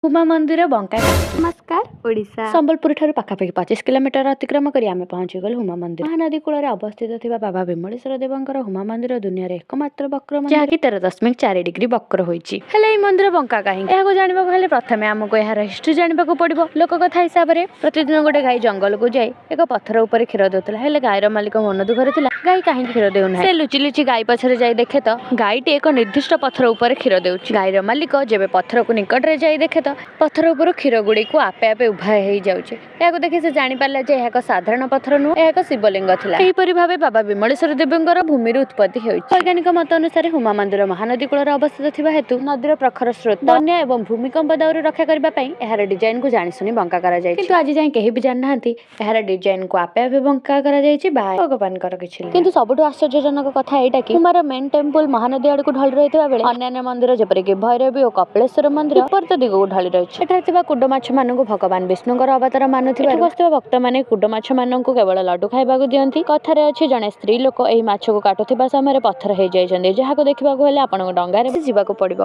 ହୁମା ମନ୍ଦିର ବଙ୍କା କାହିଁକି? ନମସ୍କାର ଓଡ଼ିଶା। ସମ୍ବଲପୁର ଠାରୁ ପାଖାପାଖି 25 କିଲୋମିଟର ଅତିକ୍ରମ କରି ଆମେ ପହଞ୍ଚିଗଲୁ ହୁମା ମନ୍ଦିର। ମହାନଦୀ କୂଳରେ ଅବସ୍ଥିତ ଥିବା ବାବା ବିମଳେଶ୍ୱର ଦେବଙ୍କର ହୁମା ମନ୍ଦିର ଦୁନିଆରେ ଏକମାତ୍ର ବକ୍ର ମନ୍ଦିର, ଯାହାକି 13.4 ଡିଗ୍ରୀ ବକ୍ର ହୋଇଛି। ହେଲେ ଏହି ମନ୍ଦିର ବଙ୍କା କାହିଁକି? ଏହାକୁ ଜାଣିବାକୁ ହେଲେ ପ୍ରଥମେ ଆମକୁ ଏହାର ହିଷ୍ଟ୍ରି ଜାଣିବାକୁ ପଡ଼ିବ। ଲୋକକଥା ହିସାବରେ, ପ୍ରତିଦିନ ଗୋଟେ ଗାଈ ଜଙ୍ଗଲକୁ ଯାଇ ଏକ ପଥର ଉପରେ କ୍ଷୀର ଦେଉଥିଲା। ହେଲେ ଗାଈର ମାଲିକ ମନ ଦୁଃଖରେ ଥିଲା, ଗାଈ କାହିଁକି କ୍ଷୀର ଦେଉନାହିଁ। ସେ ଲୁଚି ଲୁଚି ଗାଈ ପଛରେ ଯାଇ ଦେଖେ ତ ଗାଈଟି ଏକ ନିର୍ଦ୍ଦିଷ୍ଟ ପଥର ଉପରେ କ୍ଷୀର ଦେଉଛି। ଗାଈର ମାଲିକ ଯେବେ ପଥରକୁ ନିକଟରେ ଯାଇ ଦେଖେ ତ ପଥର ଉପରୁ କ୍ଷୀର ଗୁଡ଼ିକୁ ଆପେ ଆପେ ଉଭା ହେଇଯାଉଛି। ଏହାକୁ ଦେଖି ସେ ଜାଣିପାରିଲା ଯେ ଏହା ଏକ ସାଧାରଣ ପଥର ନୁହଁ, ଏହା ଏକ ଶିବଲିଙ୍ଗ ଥିଲା। ଏହିପରି ଭାବେ ବାବା ବିମଳେଶ୍ୱର ଦେବଙ୍କର ଭୂମିରୁ ଉତ୍ପତ୍ତି ହେଉଛି। ବୈଜ୍ଞାନିକ ମତ ଅନୁସାରେ, ହୁମା ମନ୍ଦିର ମହାନଦୀ କୂଳରେ ଅବସ୍ଥିତ ଥିବା ହେତୁ ନଦୀର ପ୍ରଖର ସ୍ରୋତ, ବନ୍ୟା ଏବଂ ଭୂମିକମ୍ପ ଦାଉରୁ ରକ୍ଷା କରିବା ପାଇଁ ଏହାର ଡିଜାଇନକୁ ଜାଣିଶୁଣି ବଙ୍କା କରାଯାଇଛି। କିନ୍ତୁ ଆଜି ଯାଏଁ କେହି ବି ଜାଣିନାହାନ୍ତି, ଏହାର ଡିଜାଇନକୁ ଆପେ ଆପେ ବଙ୍କା କରାଯାଇଛି ବା ଭଗବାନଙ୍କର କିଛି ଲୀଳା। କିନ୍ତୁ ସବୁଠୁ ଆଶ୍ଚର୍ଯ୍ୟଜନକ କଥା ଏଇଟା କି ହୁମାର ମେନ୍ ଟେମ୍ପଲ ମହାନଦୀ ଆଡ଼କୁ ଢଳି ରହିଥିବା ବେଳେ ଅନ୍ୟାନ୍ୟ ମନ୍ଦିର, ଯେପରିକି ଭୈରବୀ ଓ କପିଳେଶ୍ୱର ମନ୍ଦିର, ବିପରୀତ ଦିଗକୁ ଢଳି ରହିଛି। ଏଠାରେ ଥିବା କୁଡ ମାଛ ମାନଙ୍କୁ ଭଗବାନ ବିଷ୍ଣୁଙ୍କର ଅବତାର ମାନୁଥିବା ଏଠାକୁ ଆସୁଥିବା ଭକ୍ତମାନେ କୁଡ ମାଛ ମାନଙ୍କୁ କେବଳ ଲଡୁ ଖାଇବାକୁ ଦିଅନ୍ତି। କଥାରେ ଅଛି, ଜଣେ ସ୍ତ୍ରୀ ଲୋକ ଏହି ମାଛକୁ କାଟୁଥିବା ସମୟରେ ପଥର ହେଇଯାଇଛନ୍ତି, ଯାହାକୁ ଦେଖିବାକୁ ହେଲେ ଆପଣଙ୍କୁ ଡଙ୍ଗାରେ ଯିବାକୁ ପଡ଼ିବ।